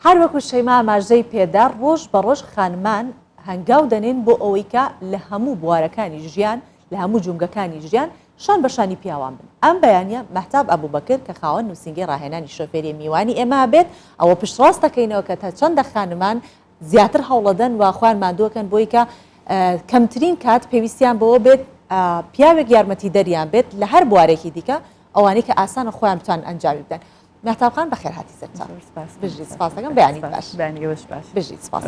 هەر وەکو شەیما ئاماژەی پێدا ڕۆژ بە ڕۆژ خانمان هەنگاو دەنێن بۆ ئەوەی کە لە هەموو بوارەکانی ژیان لە هەموو جومگەکانی ژیان شان بە شانی پیاوان بن. ئەم بەیانیە مەهتاب ئەبوبەکر کە خاوەن نوسینگەی ڕاهێنانی شۆفێریە میوانی ئێمە ئەبێت، ئەوە پشتڕاست دەکەینەوە کە تا چەندە خانمان زیاتر هەوڵەدەن و خۆیان ماندووەکەن بۆی کە کەمترین کات پێویستیان بەوە بێت پیاوێک یارمەتیدەریان بێت لە هەر بوارێکی دیکە ئەوانەی کە ئاسانە خۆیان بتوانن ئەنجامی بدەن. مەهتاب خان بەخێر هاتی سەرچاو. زۆر سپاس. بژیت سپاس دەکەم بەیانیت باش. بەیانی ئێوەش باش. بژیت سپاس.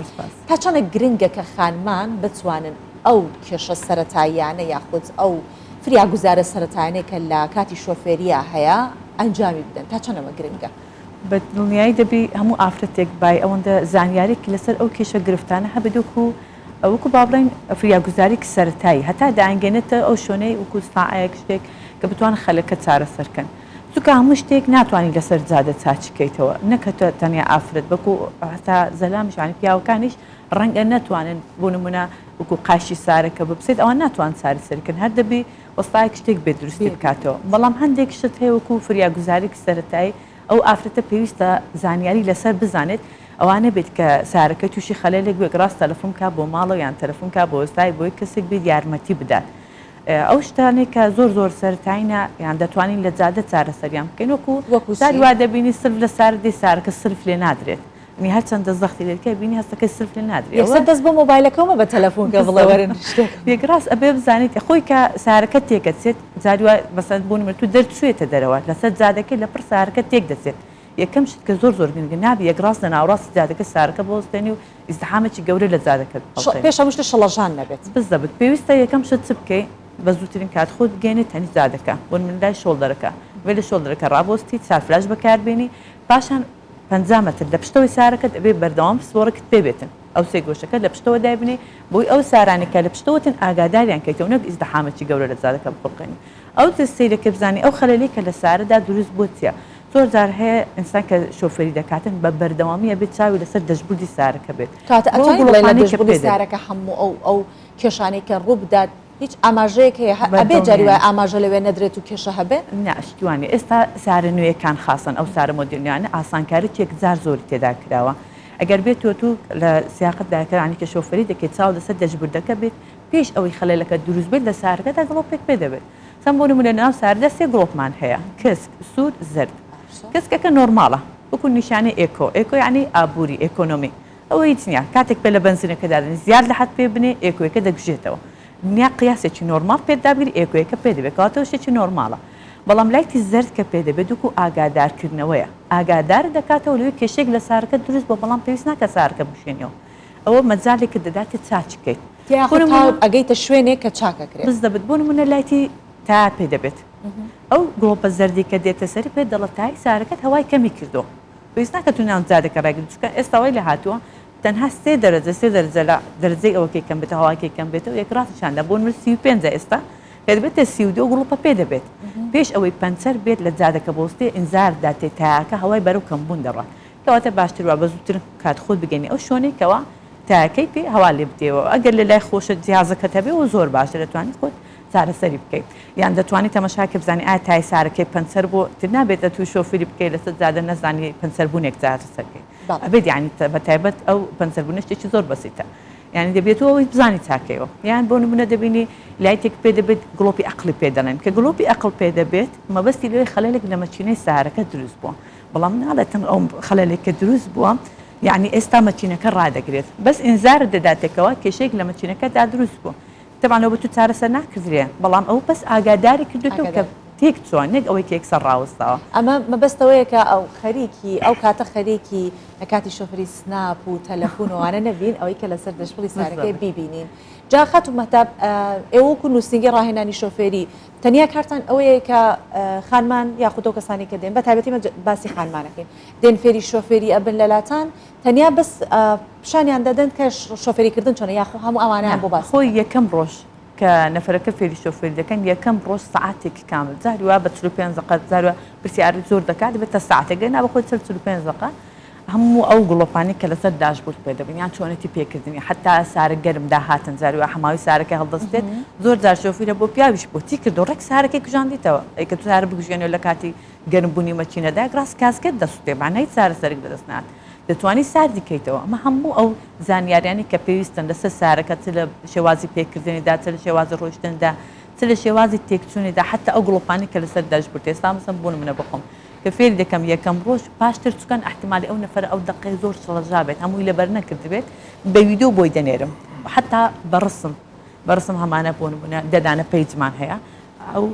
تا چەندە گرنگە کە خانمان بتوانن ئەو کێشە سەرەتاییانە یاخود ئەو فریاگوزارە سەرەتایانەی کە لە کاتی شۆفێرییا هەیە ئەنجامی بدەن تا چەند ئەمە گرنگە؟ بە دڵنیایی دەبی هەموو ئافرەتێک بای ئەوەندە زانیارێکی لەسەر ئەو کێشە گرفتانە هەبێت وەکو وەکو با بڵێین فریاگوزارێکی سەرەتایی هەتا دەیانگەێنێتە ئەو شوێنەی وەکو ساعەیەک شتێک کە بتوانن خەلەکە چارەسەر کەن چونکە هەموو شتێک ناتوانی لەسەر جادە چاکی کەیتەوە نەک هەتا تەنیا ئافرەت بەکو هەتا زەلامیش یانی پیاوەکانیش ڕەنگە نەتوانن بۆ نمونە وەکو قاشی سارەکە بپسێت ئەوان ناتوان چارەسەری کەن هەر دەبی وەستایەک شتێک بێت دروستی بکاتەوە بەڵام هەندێک شت هەیە وەکو فریاگوزارێکی سەرەتایی ئەو ئافرەتە پێویستە زانیاری لەسەر بزانێت ئەوانە بێت کە سارەکە تووشی خەلەلێک بێت ڕاست تەلەفۆن کا بۆ ماڵەوە یان تەلەفۆن کا بۆ وەستای بۆی کەسێک بێت یارمەتی بدات ئەو شتانەی کە زۆر زۆر سەرەتایینە یان دەتوانین لە جادە چارەسەریان بکەین وەکو وەکو جاری چی؟ وا دەبینی سلف لە سارە دێ سارەکە سلف لێ نادرێت یانی هەرچەندە زەختی لێ دەکەی ئەبینی هەستەکەی سلف لێ نادرێ ئەوە یەکسەر دەست بۆ مۆبایلەکەو مەبە تەلەفۆن کە بڵێ بالضبط وەرن شتێکم یەک ڕاست ئەبێ بزانیت خۆی کە سارەکە تێکەچێت جاری وا مەسەلەن بۆ نمونە تو دەرچوویتە دەرەوە لەسەر جادەکەی لەپڕ سارەکە تێک دەچێت یەکەم شت کە زۆر زۆر گرنگە نابی یەک ڕاست لە ناوەڕاستی جادەکە سارەکە بوەستێنی و ئیزدحامێکی گەورە لە جادەکە بخوڵقێنی. پێش هەموو شتێ شڵەژان نەبێت. بزەبت پێویستە یەکەم شت چ بکەی بە زووترین کات خۆت بگەیەنی تەنیشت جادەکە بۆ نمونە لای shoulder ەکە بێ لە shoulder ەکە ڕابوەستی چارفلاش بەکاربێنی پاشان 50 مەتر لە پشتەوەی سارەکەت ئەبێ بەردەوام پسپۆڕێکت پێ بێتن ئەو سێ گۆشەکە لە پشتەوە دایبنێی بۆی ئەو سارانەی کە لە پشتەوەتن ئاگاداریان کەیتەوە نەک ئیزدحامێکی گەورە لە جادەکە بخوڵقێنی ئەو سەیرەکە بزانی ئەو خەلەلەی کە لە سارەدا دروست بووە چیە زۆر جار هەیە ئینسان کە شۆفێری دەکاتن بە بەردەوامی ئەبێت چاوی لەسەر dashboard ی سارەکە بێت کاتە بۆ ئەتوانی بڵێ لە گڵۆپانەی کە dashboard ی پێ دەبێت. سارەکە هەموو ئەو ئەو کێشانەی کە ڕووبدات هیچ ئاماژەیەک هەیە هە ئەبێ جاری وایە بەدڵنیایی. ئاماژە لەوێ نەدرێت و کێشە هەبێ؟ نا شتی وا نیە ئێستا سارە نوێیەکان خاسن ئەو سارە مۆدێل نوێیانە ئاسانکاریی یەکجار زۆری تێدا کراوە ئەگەر بێت تۆ تو لە سیاقەتدا کە یانی کە شۆفێری دەکەیت چاوت لەسەر dashboard ەکە بێت پێش ئەوەی خەلەلەکە دروست بێت لە سارەکەدا گڵۆپێک پێ دەبێت سەم بۆ نمونە لەناو ساردا سێ گڵۆپمان هەیە کەسک، سوور، زەرد. کەسکەکە نۆرماڵە وەکو نیشانەی eco، eco یەعنی ئابووری، ئێکۆنۆمی، ئەوە هیچ نییە کاتێک پێ لە بەنزینەکە دادەنێی زیاد لە حەد پێ بنێ eco یەکە دەکوژێتەوە نیا قیاسێکی نۆرماڵ پێت دابگری eco یەکە پێ دەبێت کەواتە ئەو شتێکی نۆرماڵە بەڵام light ی زەرد کە پێ دەبێت وەکو ئاگادارکردنەوەیە ئاگادارت دەکاتەوە لەوەی کێشەیەک لە سارەکە دروست بووە بەڵام پێویست ناکات سارەکە بکوژێنیەوە ئەوە مەجالێکت دەداتێ چاکی کەیت. یاخود تا ئەگەیتە شوێنێک کە چاک ئەکرێت. بزەبت بۆ نمونە light ی تایە پێ دەبێت ئەو گڵۆپە زەردی کە دێتە سەری پێت دەڵێت تای سارەکەت هەوای کەمی کردووە پێویست ناکات تو ناو جادەکە ڕاگری چونکە ئێستا وای لێ هاتووە تەنها سێ دەرەجە سێ دەرەجە لە دەرەجەی ئەوەکەی کەم بێتەوە هەواکەی کەم بێتەوە یەک ڕاست نیشان دا بۆ نمونە 35 ئێستا کە دەبێتە 32 گڵۆپە پێ دەبێت پێش ئەوەی پەنچەر بێت لە جادەکە بۆستێ ئینزار داتێ تایەکە هەوای بەرەو کەمبوون دەڕات کەواتە باشتر وا بە زووترین کات خۆت بگەنی ئەو شوێنەی کەوا تایەکەی پێ هەوا لێ بدەیەوە ئەگەر لە لای خۆشت جیهازەکەت هەبێ و زۆر باشە دەتوانی خۆت چارەسەری بکەیت یان دەتوانی تەمەشاکە بزانی ئایا تای سارەکەی پەنچەر بۆ تر نابێت ئەتوو شۆفری بکەیت لەسەر جادە نەزانی پەنچەر بوونێک چارەسەر بکەیت ئەبێت یانی بە تایبەت ئەو پەنچەر بوونە شتێکی زۆر بەسیتە یانی دەبێت تۆ ئەوەی بزانی چاکەیەوە یان بۆ نمونە دەبینی light ێک پێ دەبێت گڵۆپی ئەقلی پێ دەڵێن کە گڵۆپی ئەقل پێ دەبێت مەبەستی لەوەی خەلەلێک لە مەکینەی سارەکە دروست بووە بەڵام ناڵێتن ئەو خەلەلێک کە دروست بووە یەعنی ئێستا مەکینەکە ڕادەگرێت بەس ئینزارت دەداتێکەوە کێشەیەک لە مەکینەکەدا دروست بوو تەبعەن ئەوە بە تو چارەسەر ناکردرێ بەڵام ئەو بەس ئاگاداری کردوێتەوە کە تێک چووە نەک ئەوەی کە یەکسەر ڕاوەستاوە. ئەمە مەبەست ئەوەیە کە ئەو خەریکی ئەو کاتە خەریکی لە کاتی شۆفری سناپ و تەلەفون و ئەوانە نەبین ئەوەی کە لەسەر dashboard ی سارەکەی بیبینین جا خاتوو مەهتاب ئێوە وەکو نووسینگەی ڕاهێنانی شۆفێری تەنیا کارتان ئەوەیە کە خانمان یاخود ئەو کەسانی کە دێن بە تایبەتی مە باسی خانمانەکەین دێن فێری شۆفێری ئەبن لەلاتان تەنیا بەس پیشانیان دەدەن کە شۆفێری کردن چۆنە یاخۆ هەموو ئەوانەیان بۆ باس خۆی یەکەم ڕۆژ کە نەفەرەکە فێری شۆفێری دەکەن یەکەم ڕۆژ سەعاتێکی کامل جاری وا بە 45 دقە جاری وا پرسیاری زۆر دەکات دەبێتە سەعاتێک گەر نا بە خۆی 40 45 دقە هەموو ئەو گڵۆپانەی کە لەسەر dashboard پێ دەبن یان چۆنێتی پێکردنی حتا سارە گەرم داهاتن جاری وا حەماوی سارەکە هەڵدەستێت زۆر جار شۆفیرە بۆ پیاویش بۆ چی کردو ڕێک سارەکەی کوژاندیتەوە ئەی کە سارە بگوژێنەوە لە کاتی گەرمبوونی مەکینەدا ڕاست کاسکێت دەسوتێ مانای چارەسەرێک بەدەست نات. دەتوانی ساردی کەیتەوە. ئەمە هەموو ئەو زانیاریانەی کە پێویستن لەسەر سارەکە چ لە شێوازی پێکردنیدا چ لە شێوازی ڕۆیشتندا چ لە شێوازی تێکچوونیدا حەتا ئەو گڵۆپانەی کە لەسەر dashboard ئێستا مەسەن بۆ نمونە بخۆم کە فێری دەکەم یەکەم ڕۆژ پاشتر چکەن ئەحتمالی ئەو نەفەرە ئەو دەقەی زۆر شڵەژا بێت هەمووی لەبەر نەکردبێت بە ویدۆ بۆی دەنێرم حەتا بە ڕسم بە ڕسم هەمانە بۆ نمونە دەدانە page مان هەیە ئەو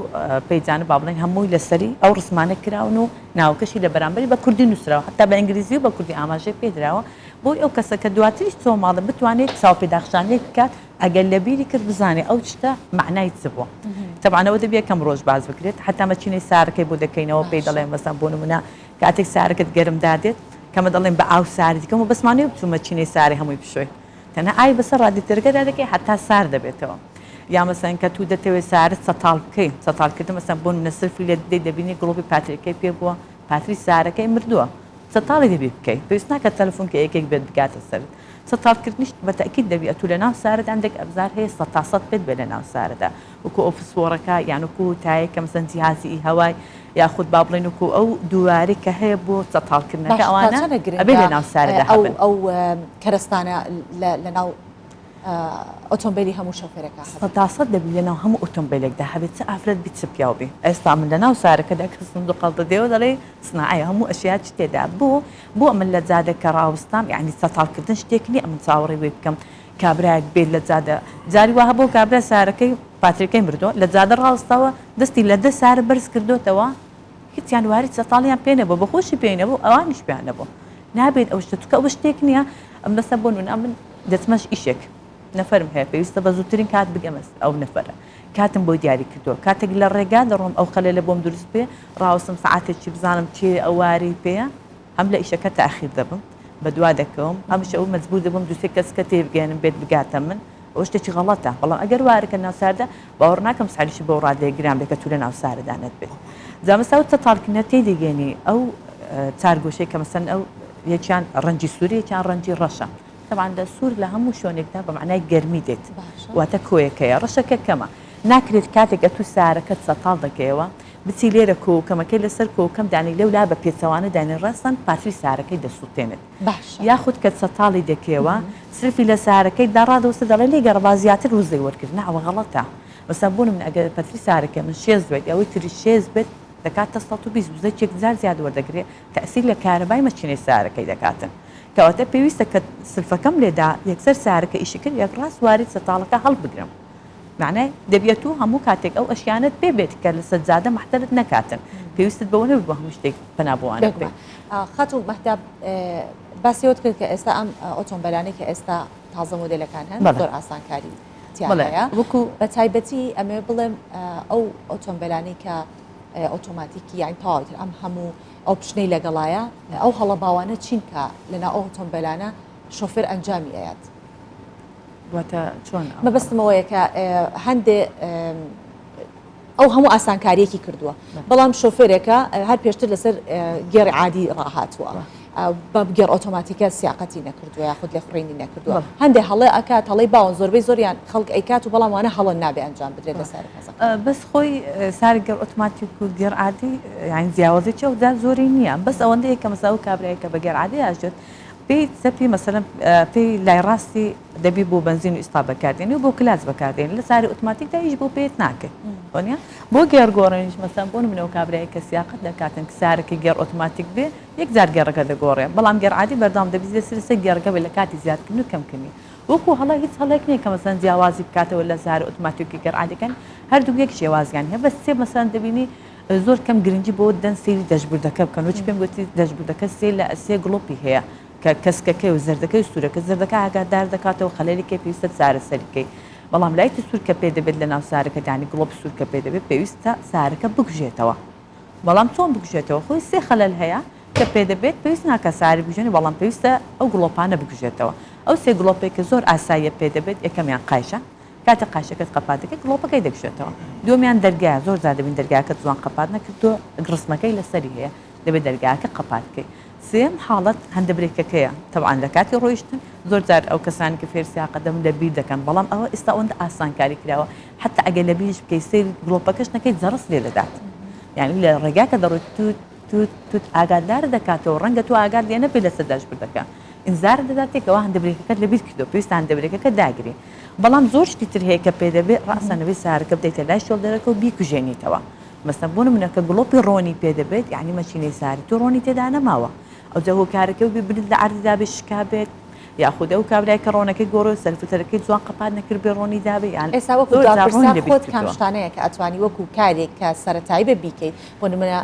page انە با بڵێن هەمووی لەسەری ئەو ڕسمانە کراون و ناوەکەشی لە بەرامبەری بە کوردی نووسراوە حتا بە ئینگلیزی و بە کوردی ئاماژەی پێدراوە بۆی ئەو کەسە کە دواتریش چۆ ماڵە بتوانێت چاوپێداخشانێک بکات ئەگەر لەبیری کرد بزانێ ئەو شتە مەعنای چ بووە تەبعەن ئەوە دەبێ یەکەم ڕۆژ باس بکرێت حتا مەچینەی سارەکەی بۆ دەکەینەوە پێی دەڵێن مەسەن بۆ نمونە کاتێک سارەکەت گەرم دادێت کەمە دەڵێن بە ئاو ساردی کەمە بەسمانەیە بچوو مەچینەی سارەی هەمووی بشۆی تەنها ئاوی بەسەر ڕادیتەرەکەدا دەکەی هەتا سارد دەبێتەوە یا مەسەن کە تو دەتەوێت سارد سەتاڵ بکەی سەتاڵ کردن مەسەن بۆ نمونە سلفی لێ دەدەی دەبینی گڵۆپی پاتریەکەی پێ بووە پاتری سارەکەی مردووە سەتاڵی دەبی بکەی پێویست ناکات تەلەفۆن کە یەکێک بێت بگاتە سەرت سەتاڵ کردنیش بە تەئکید دەبی ئەتوو لە ناو سارەدا هەندێک ئەبزار هەیە سەتاسەد پێت بێ لە ناو سارەدا وەکو ئەو فسفۆڕەکە یان وەکو تایەک کە مەسەن جیهازی ئی هەوای یاخود با بڵێین وەکو ئەو دووارەی کە هەیە بۆ سەتاڵکردنەکە باشە تا ئەوانە چەندە ئەبێ گرنگە لە ناو سارەدا ئەو هەبن. ئەو کەرەستانە لە لە ناو ئۆتۆمبێلی هەموو شۆفێرەکە هەبن؟ سەتاسەد دەبی لە ناو هەموو ئۆتۆمبێلێکدا هەبێت چ ئافرەت بی چ پیاو بی ئێستا من لە ناو سارەکەدا کە سندوق هەڵدەدەیەوە دەڵێی سناعەیە هەموو ئەشیا چ تێدا بۆ بۆ ئەمن لە جادە کە ڕاوستام یانی سەتاڵ کردن شتێک نیە ئەمن چاوەڕێی وەی بکەم کابرایەک بێت لە جادە جاری وا هەبوو کابرا سارەکەی پاتریەکەی مردووە لە جادە ڕاوستاوە دەستی لە دە سارە بەرز کردۆتەوە هیچیان واری سەتاڵیان پێ نەبوو بە خۆشی پێی نەبوو ئەوانیش پێیان نەبوو نابێت ئەو شتە چونکە ئەوە شتێک نییە ئەم بەسە بۆ نمونە من دەچمەش ئیشێک نەفەرم هەیە پێویستە بە زووترین کات بگەمە ئەو نەفەرە کاتم بۆی دیاری کردووە کاتێک لە ڕێگا دەڕۆم ئەو خەلەلە بۆم دروست بێ ڕاوەستم سەعاتێکی بزانم کێ ئەو وارەی پێیە هەم لە ئیشەکە تاخیر دەبم بەدوا دەکەوم هەمیشە ئەو مەجبور دەبم دوو سێ کەس کە تێبگەیەنم بێت بگاتە من ئەوە شتێکی غەڵەتە بەڵام ئەگەر وارەکە ناو ساردە باوەڕ ناکەم سعریشی بەو ڕادەیە گران بێت کە تو لە ناو سارەدا نەتبێت جا مەسا ئەو تەتاڵکردنە تێدەگەیەنی ئەو چارگۆشەی کە مەسەن ئەو یەکیان ڕەنگی سوورە یەکیان ڕەنگی ڕەشە تەبعەن لە سوور لە هەموو شوێنێکدا بە مەعنای گەرمی دێت واتە کۆیەکەیە ڕەشەکە کەمە ناکرێت کاتێک ئەتوو سارەکەت سەتاڵ دەکەیەوە بچی لێرە کۆکەمەکەی لەسەر کۆکەم دانی لەو لا بە پێچەوانە دانی ڕەسەن پاتری سارەکەی دەسووتێنێت یاخود کە سەتاڵی دەکەیەوە سلفی لە سارەکەی دا ڕادەوەستێ دەڵێ لێگەڕە با زیاتر وزەی وەرگرت نا ئەوە غەڵەتە مەسەن بۆ نمونە ئەگەر پەتری سارەکەی من شێست بێت ئەوەی تری شێست بێت دەکاتە 120 وزەی یەکجار زیاد وەردەگرێ تەئسیر لە کارەبای مەکینەی سارەکەی دەکاتن کەواتە پێویستە کە سلفەکەم لێدا یەکسەر سارەکە ئیشی کرد یەک ڕاست واری سەتاڵەکە هەڵبگرم مەعنای دەبیە تو هەموو کاتێک ئەو ئەشیانەت پێ بێت کە لەسەر جادە مەحتەرت نەکاتن پێویستت بەوە نەبێت بۆ هەموو شتێک پەنا بۆ وانە ببەی. بێگومان خاتوو مەهتاب باسی ئەوەت کرد کە ئێستا ئەم ئۆتۆمبێلانەی کە ئێستا تازە مۆدێلەکان هەن بەڵێ زۆر ئاسانکاری تیا بەڵێ هەیە وەکو بە تایبەتی ئەمەوێ بڵێم ئەو ئۆتۆمبێلانەی کە ئۆتۆماتیکی یانی تەواوی تر ئەم هەموو option ەی لەگەڵایە ئەو هەڵە باوانە چین کە لەناو ئەو ئۆتۆمبێلانە شۆفێر ئەنجامی ئەیات؟ واتە چۆن؟ مەبەستم ئەوەیە کە هەندێ ئەو هەموو ئاسانکاریەکی کردووە بەڵام شۆفێرێکە هەر پێشتر لەسەر گێڕی عادی ڕاهاتووە بە گێڕ ئۆتۆماتیکە سیاقەتی نەکردووە یاخود لێخوڕینی نەکردووە هەندێ هەڵێ ئەکات هەڵەی باون زۆربەی زۆریان خەڵک ئەیکات و بەڵام وانە هەڵە نابێ ئەنجام بدرێت لە سەر بەس خۆی ساری گێڕ ئۆتۆماتیک و گێڕ عادی یانی جیاوازی چیە و جا زۆری نییە بەس ئەوەندەیە کە مەسەلەن ئەو کابرایە کە بە گێڕ عادی ئاژێت پێی چەپی مەسەلەن پێی لای ڕاستی دەبی بۆ بەنزین و ئیستا بەکاردێنی و بۆ کلاچ بەکاردێنی لە ساری ئۆتۆماتیکدا هیچ بۆ پێت ناکەی وانە بۆ گێڕ گۆڕێنیش مەسەلەن بۆ نمونە ئەو کابرایە کە سیاقەت دەکاتن سارەکەی گێڕ ئۆتۆماتیک بێ یەک جار گێڕەکە دەگۆڕێ بەڵام گێڕ عادی بەردەوام دەبی لەسەر گێڕەکە بێ لە کاتی زیادکردن و کەمکردنی وەکو هەڵە هیچ هەڵەیەک نیە کە مەسەلەن جیاوازی بکاتەوە لە سارە ئۆتۆماتیک و گێڕ عادیەکان هەردووک یەک شێوازیان هەیە بەس سێ مەسەلەن دەبینی زۆر کەم گرنگی بۆ دەن سەیری dashboard ەکە بکەن وەچ پێم گوتی dashboard ەکە سێ لە سێ گڵۆپی هەیە کە کەسکەکەی و زەردەکەی و سوورەکە زەردەکە ئاگادار دەکاتەوە خەلەلێکی پێویستە چارەسەری بکەی بەڵام light ی سوور کە پێ دەبێت لە ناو سارەکە دانی گڵۆپ سوور کە پێ دەبێت پێویستە سارەکە بکوژێتەوە بەڵام چۆن بکوژێتەوە خۆی سێ خەلەل هەیە کە پێدەبێت پێویست ناکات ساری بکوژێنی بەڵام پێویستە ئەو گڵۆپانە بکوژێتەوە ئەو سێ گڵۆپەی کە زۆر ئاساییە پێدەبێت یەکەمیان قایشە کاتێک قایشەکەت قەپات دەکەیت گڵۆپەکەی دەکشێتەوە دووەمیان دەرگایە زۆر جار دەبین دەرگاکەت جوان قەپات نەکردووە ڕسمەکەی لەسەری هەیە دەبێت دەرگاکە قەپات بکەیت سێیەم حاڵەت هەندەبرێکەکەیە تەبعەن لە کاتی ڕۆیشتن زۆر جار ئەو کەسانی کە فێر سیاقە دەبن لە بیر دەکەن بەڵام ئەوە ئێستا ئەوەندە ئاسانکاری کراوە حتا ئەگەر لە بیریش بکەیت سەیری گڵۆپەکەش نەکەیت جەڕس لێ دەدات یعنی لە ڕێگاکە دەڕۆیت تو. توت توت ئاگادار دەکاتەوە ڕەنگە تۆ ئاگات لێ نەبێ لەسەر داشبوردەکە ئینزارت دەداتێ کەوا هەندەبرێکەکەت لەبیر کردووە پێویستە هەندەبرێکەکە داگری بەڵام زۆر شتی تر هەیە کە پێ دەبێ ڕاسان ئەبێ سارەکە بدەیتە لای شۆڵدەرەکە و بیکوژێنیتەوە مەسەن بۆ نمونە کە گڵۆپی ڕۆنی پێ دەبێت یعنی مەکینەی ساری تۆ ڕۆنی تێدا نەماوە ئەوجا هۆکارەکەی بێ بنت لە عەرزی دابێ شکا بێت یاخود ئەو کابرای کە ڕۆنەکەی گۆڕێ و سەرفلتەرەکەی جوان قەپات نەکردبێ ڕۆنی دابێ یان ئێستا وەکو زۆر جار ڕۆنی دواپرسیار لەبیر خۆت کام کردووە. شتانەیە کە ئەتوانی وەکو کارێک کە سەرەتایی بێ بیکەیت بۆ نمونە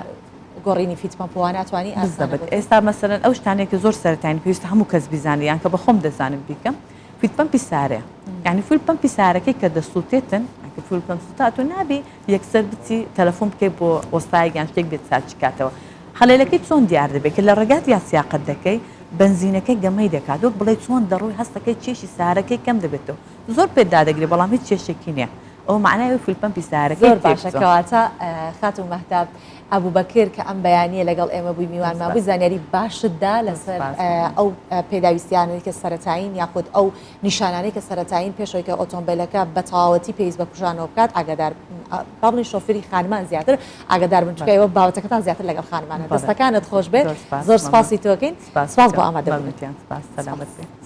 گۆڕینی فیت پەمپ وانە ئەتوانی ئاسانە بالضبط بۆ تۆ؟ ئێستا مەسەلەن ئەو شتانەی کە زۆر سەرەتاین پێویستە هەموو کەس بیزانێ یان کە بە خۆم دەزانم بیکەم فیت پەمپی سارەیە یانی فول پەمپی سارەکەی کە دەسووتێتن کە فول پەمپ سووتا تۆ نابی یەکسەر بچی تەلەفۆن بکەی بۆ وەستایەک یان شتێک بێت چاکی کاتەوە خەلەلەکەی چۆن دیار دەبێت کە لە ڕێگات یا سیاقەت دەکەی بەنزینەکەی گەمەی دەکات وەک بڵێی چۆن دەڕۆی هەستەکەی کێشی سارەکەی کەم دەبێتەوە زۆر پێت دادەگرێ بەڵام هیچ کێشێکی نییە ئەوە مەعنای ئەوەی فول پەمپی سارەکەی زۆر باشە تێکچووە. کەواتە خاتوو مەهتاب ئەبوبەکر کە ئەم بەیانییە لەگەڵ ئێمە بووی میوانمان بووی زانیاری باشت دا لەسەر ئەو پێداویستیانەی کە سەرەتایین یاخود ئەو نیشانانەی کە سەرەتایین پێش ئەوەی کە ئۆتۆمبێلەکە بە تەواوەتی پێویست بە کوژانەوە بکات ئاگادار با بڵێین شۆفێری خانمان زیاتر ئاگادار بن چونکە ئێوە بابەتەکەتان زیاتر لەگەڵ خانمانە دەستەکانت خۆش بێت زۆر سپاسی تۆکەین سپاس بۆ ئامادەبوونت. سپاس سەلامەت بێ.